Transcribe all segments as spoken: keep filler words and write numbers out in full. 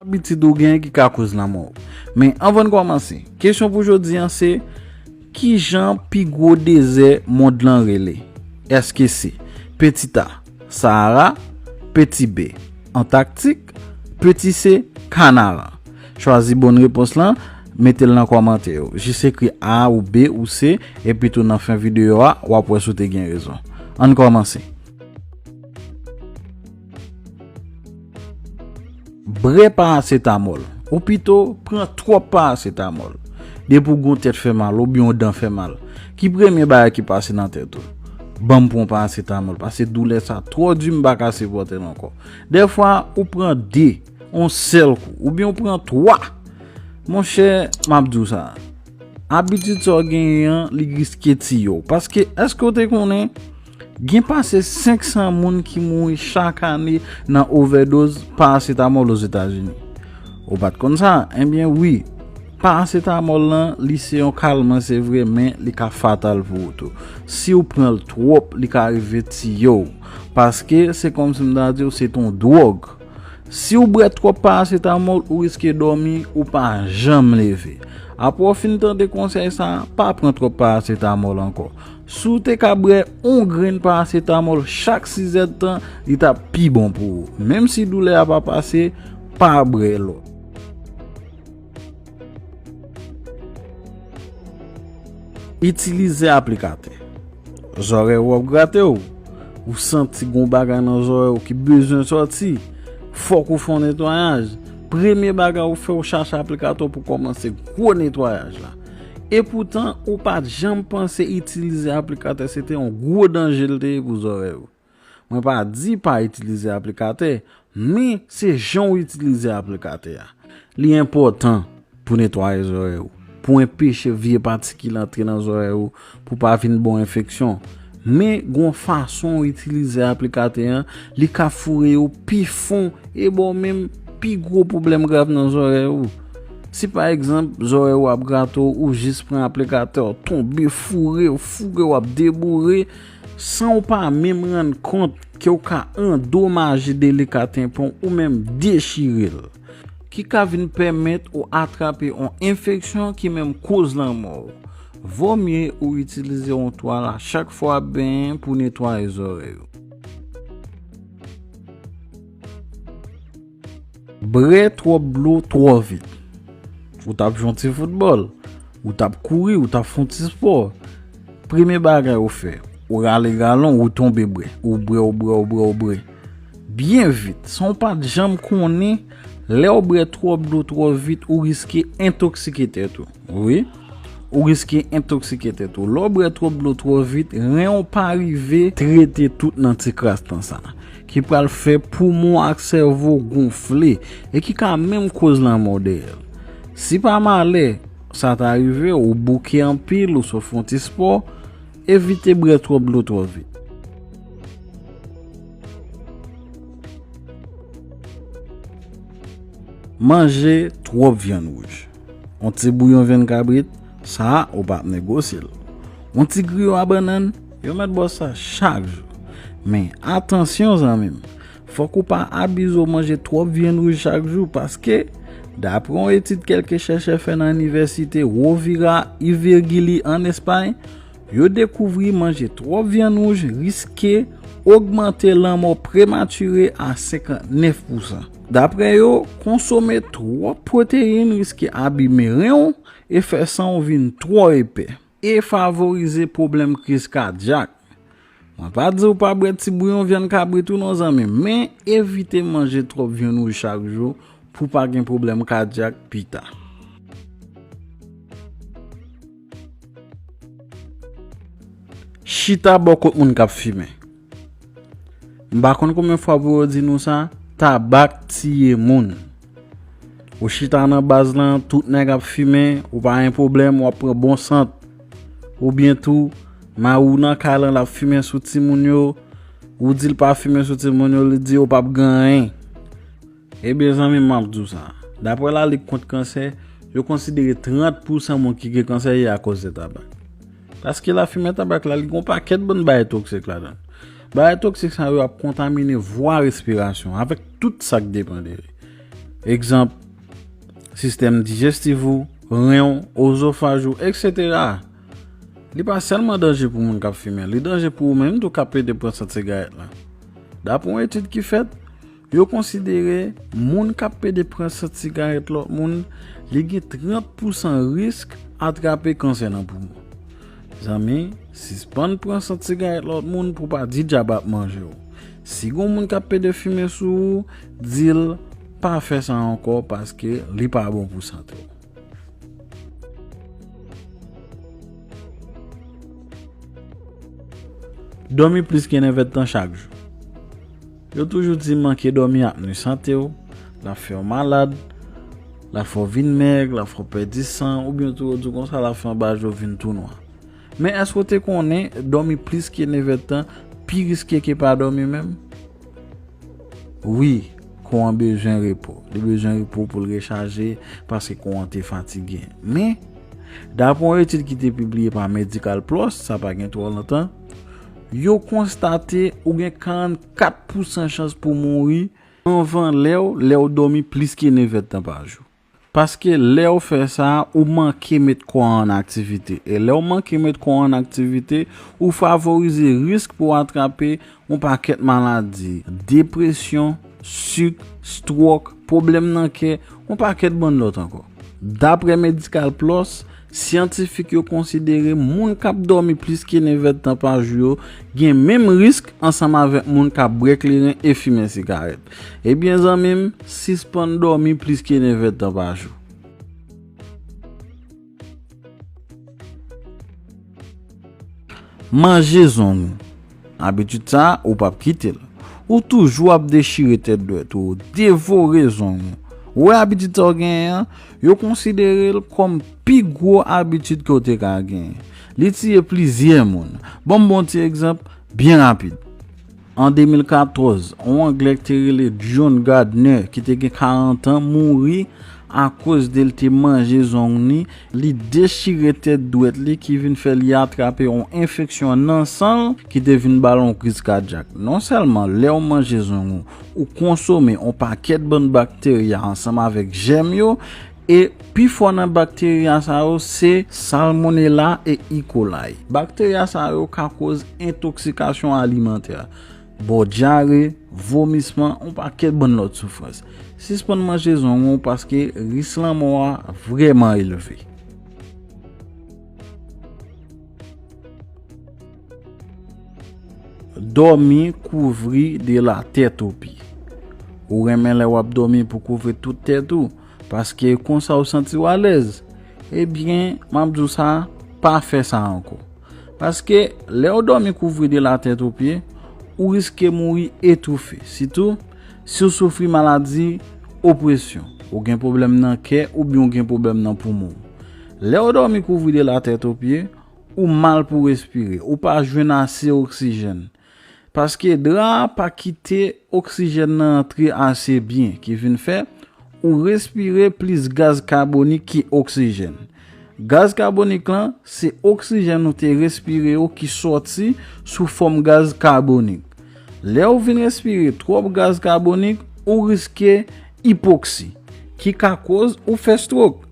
Abitid ou gen ki ka koz lanmò w. Men anvan n kòmanse, kesyon pou jodi a se, ki jan pi gwo dezè mond lan rele? Èske se Petit A, Sahara, Petit B, Antaktik, Petit C, Kanaran? Chwazi bon repons lan, mete l nan kòmantè yo. Jis ekri A ou B ou C, epi tou nan fen videyo a, w ap wè si w te gen rezon. Ann kòmanse. Brè parasetamòl, ou pito pran twòp parasetamòl. Depi w gen yon tèt fè mal oubyen yon dan fè mal, ki premye bagay ki pase nan tèt ou? Ban m pran yon parasetamòl, paske doulè sa twò di, m pa ka sipòte l ankò. Dèfwa, ou pran de, yon sèl kou, oubyen ou pran twa. Monchè, m ap di w sa, abitid sa w genyen an, li riske tiye w. Paske, èske w te konnen, gen pase senk san moun ki mouri chak ane nan ovèdoz parasetamòl Ozetazini? Ou pa t konn sa? Ebyen, wi. Parasetamòl lan, li se yon kalman, se vre, men li ka fatal pou ou tou. Si w pran l twòp, li ka rive tiye w. Paske, se kòmsi m ta di w, se t on dwòg. Si w bwè twòp parasetamòl, ou riske dòmi, ou pa janm leve. Apre w fin tande konsèy sa a, pa pran twòp parasetamòl ankò. Si w te ka bwè yon grenn parasetamòl chak sizèdtan, li t ap pi bon pou ou. Menm si doulè a pa pase, pa bwè lòt. Itilize aplikatè. Zòrèy ou ap grate w. Ou santi gon bagay nan zòrèy ou ki bezwen sòti. Fòk ou fè yon netwayaj. Premye bagay ou fè, ou chache aplikatè pou kòmanse gwo netwayaj la. Epoutan, ou pa t janm panse itilize aplikatè se te yon gwo danje l te ye pou zòrèy ou. Mwen pa di pa itilize aplikatè, men se jan w itilize aplikatè a. Li enpòtan pou netwaye zòrèy ou, pou enpeche vye patikil antre nan zòrèy ou, pou pa vin ba w enfeksyon. Men gon fason w itilize aplikatè an, li ka foure yo pi fon e ba w menm pi gwo pwoblèm grav nan zòrèy ou. Si pa egzanp, zòrèy ou ap grate w, ou jis pran aplikatè, w tonbe foure, w foure, w ap deboure, san w pa menm rann kont ke w ka andomaje delika tenpan w ou menm dechire l, ki ka vin pèmèt ou atrape yon enfeksyon ki menm koz lanmò w. Vòmye ou itilize yon twal a chak fwa w ap benyen pou netwaye zòrèy ou. Bwè twòp dlo twò vit. Ou t ap jwe yon ti foutbòl, ou t ap kouri, ou t ap fè yon ti spò. Premye bagay ou fè, ou rale galon, ou tonbe bwè, ou bwè, ou bwè, ou bwè, ou bwè. Byen vit, san w pa t janm konnen, lè w bwè twòp dlo twò vit, ou riske entoksike tèt ou. Wi, ou riske entoksike tèt ou. Lè w bwè twòp dlo twò vit, ren w pa rive trete tout nan ti kras tan sa, ki pral fè poumon ak sèvo gonfle e ki ka menm koz lanmò dèyè l. Si pa malè sa ta rive w, ou bouke anpil, ou sot fè yon ti spò, evite bwè twòp dlo twò vit. Manje twòp vyann wouj. Yon ti bouyon vyann kabrit, sa a ou p ap negosye l. Yon ti griyo a bannann, yo mèt ba w sa chak jou. Men, atansyon zanmi m, fòk ou pa abize w manje twòp vyann wouj chak jou, paske, dapre yon etid kèlke chèchè fè nan inivèsite Rovira i Virgili ann Espay, yo dekouvri manje twòp vyann wouj riske ogmante lanmò prematire a senkantnèf pousan. Dapre yo, konsome twòp pwoteyin riske abime ren w e fè san w vin twò epè e favorize pwoblèm kriz kadyak. Mwen pa di w pa bwè ti bouyon vyann kabrit ou non zanmi m, men evite manje twòp vyann wouj chak jou pou w pa gen pwoblèm kadyak pita. Chita bò kot moun k ap fimen. M pa konn konbyen fwa pou yo di nou sa, tabak tiye moun. Ou chita nan baz lan, tout nèg ap fimen, ou pa gen pwoblèm, w ap pran bon sant. Oubyen tou, mari w nan kay lan, l ap fimen sou timoun yo, ou di l pa fimen sou timoun yo, li di yo p ap gen anyen. Ebyen, zanmi m, m ap di w sa. Dapre Lalig kont kansè, yo konsidere trant pousan moun ki gen kansè ye akoz de tabak. Paske lafimen tabak la, li gen yon pakèt bann bagay toksik ladan l. Bagay toksik sa yo ap kontamine vwa respirasyon, avèk tout sa k depann de li. Egzanp, sistèm dijestif ou, ren w, ozofaj ou, etsetera. Li pa sèlman danje pou moun k ap fimen, li danje pou ou menm tou k ap pede pran sant sigarèt la. Dapre yon etid ki fèt, yo konsidere moun k ap pede pran sant sigarèt lòt moun, li gen trant pousan risk atrape kansè nan poumon. Zanmi, sispann pran sant sigarèt lòt moun pou pa di dyab ap manje w. Si gon moun k ap pede fimen sou ou, di l pa fè sa ankò paske li pa bon pou sante w. Dòmi plis ke nèf èdtan chak jou. Yo toujou di manke dòmi ap nwi sante w, l ap fè w malad, l ap fè w vin mèg, l ap fè w pèdi san, oubyen tou yo di w konsa l ap fè anba je w vin tou nwa. Men èske w te konnen dòmi plis ke nèf èdtan pi riske ke pa dòmi menm? Wi, kò an bezwen repo. Li bezwen repo pou l rechaje paske kò an te fatige. Men, dapre yon etid ki te pibliye pa Medical Plus, sa pa gen twò lontan, yo konstate ou gen karannkat pousan chans pou mouri anvan lè w, lè w dòmi plis ke nèf èdtan pa jou. Paske lè w fè sa, ou manke met kò an an aktivite. E lè w manke met kò an an aktivite, ou favorize risk pou w atrape yon pakèt maladi, depresyon, sik, stwòk, pwoblèm nan kè, yon pakèt bann lòt ankò. Dapre Medical Plus, syantifik yo konsidere moun k ap dòmi plis ke nèf èdtan pa jou yo gen menm risk ansanm avèk moun k ap bwè kleren e fimen sigarèt. Ebyen, zanmi m, sispann dòmi plis ke nèf èdtan pa jou. Manje zong ou. Abitid sa a, ou p ap kite l. Ou toujou ap dechire tèt dwèt ou, devore zong ou. Ou wè abitid sa w genyen an, yo konsidere l kòm pi gwo abitid ke w te ka genyen. Li tiye plizyè moun. Ban m ba w yon ti egzanp byen rapid. An de mil katòz, yon Anglè ki te rele John Gardner, ki te gen karant an, mouri akoz de l te manje zong li, li dechire tèt dwèt li ki vin fè li atrape yon enfeksyon nan san l ki te vin ba l yon kriz kadyak. Non sèlman lè w manje zong ou, ou konsome yon pakèt bann bakterya ansanm avèk jèm yo, e pifò nan bakterya sa yo se Salmonella e E. coli. Bakterya sa yo ka koz entoksikasyon alimantè, ba w dyare, vomisman, yon pakèt bann lòt soufrans. Sispann manje zong ou paske risk lanmò a vrèman elve. Dòmi kouvri de la tèt o pye. Ou renmen lè w ap dòmi pou kouvri tout tèt ou, paske konsa w santi w alèz. Ebyen, m ap di w sa, pa fè sa ankò. Paske lè w dòmi kouvri de la tèt o pye, ou riske mouri etoufe, sitou si w soufri maladi opresyon, ou gen pwoblèm nan kè oubyen w gen pwoblèm nan poumon w. Lè w dòmi kouvri de la tèt o pye, ou mal pou respire, ou pa jwenn ase oksijèn. Paske dra a pa kite oksijèn nan antre ase byen, ki vin fè ou respire plis gaz kabonik ki oksijèn. Gaz kabonik lan, se oksijèn ou te respire yo ki sòti sou fòm gaz kabonik. Lè w vin respire twòp gaz kabonik, ou riske ipoksi, ki ka koz ou fè stwok.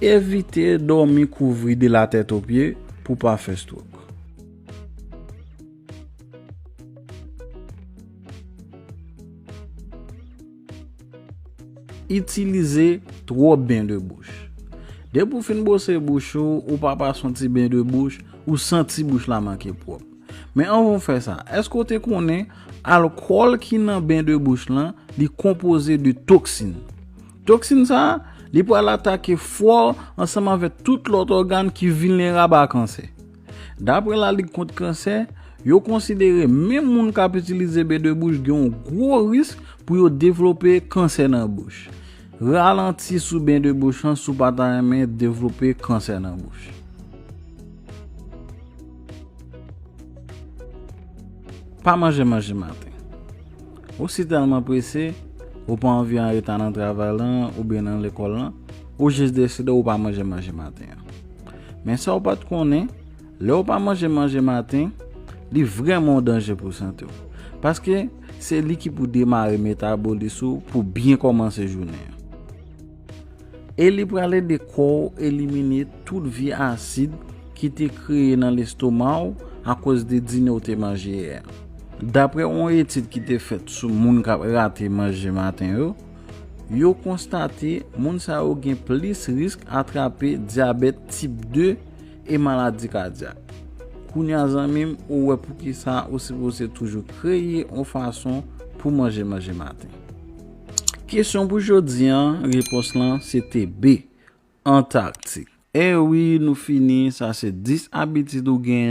Evite dòmi kouvri de la tèt o pye pou pa fè stwok. Itilize twòp ben de bouch. Depi w fin bwose bouch ou, ou pa pase yon ti ben de bouch, ou santi bouch la manke pwòp. Men anvan w fè sa, èske w te konnen alkòl ki nan ben de bouch lan, li konpoze de toksin? Toksin sa a, li pral atake fwa w ansanm avèk tout lòt ògàn ki vilnerab a kansè. Dapre Lalig Kont Kansè, yo konsidere menm moun k ap itilize ben de bouch gen yon gwo risk pou yo devlope kansè nan bouch. Ralanti sou ben de bouch lan si w pa ta renmen devlope kansè nan bouch. Pa manje manje maten. Ou si tèlman prese, ou pa anvi anreta nan travay lan oubyen nan lekòl lan, ou jis deside ou pa manje manje maten an. Men sa w pa t konnen, lè w pa manje manje maten, li vrèman yon danje pou sante w. Paske se li ki pou demare metabolis ou pou byen kòmanse jounen an. E li pral ede kò w elimine tout vye asid ki te kreye nan lestoma w akoz de dine w te manje yè a. Daprè yon etid ki te fèt sou moun k ap rate manje maten yo, yo konstate moun sa yo gen plis risk atrape dyabèt tip de e maladi kadyak. Kounye a zanmi m, ou wè poukisa ou sipoze toujou kreye yon fason pou manje manje maten. Kesyon pou jodi a, repons lan se te B, Antaktik. E wi, nou fini, sa se dis abitid ou gen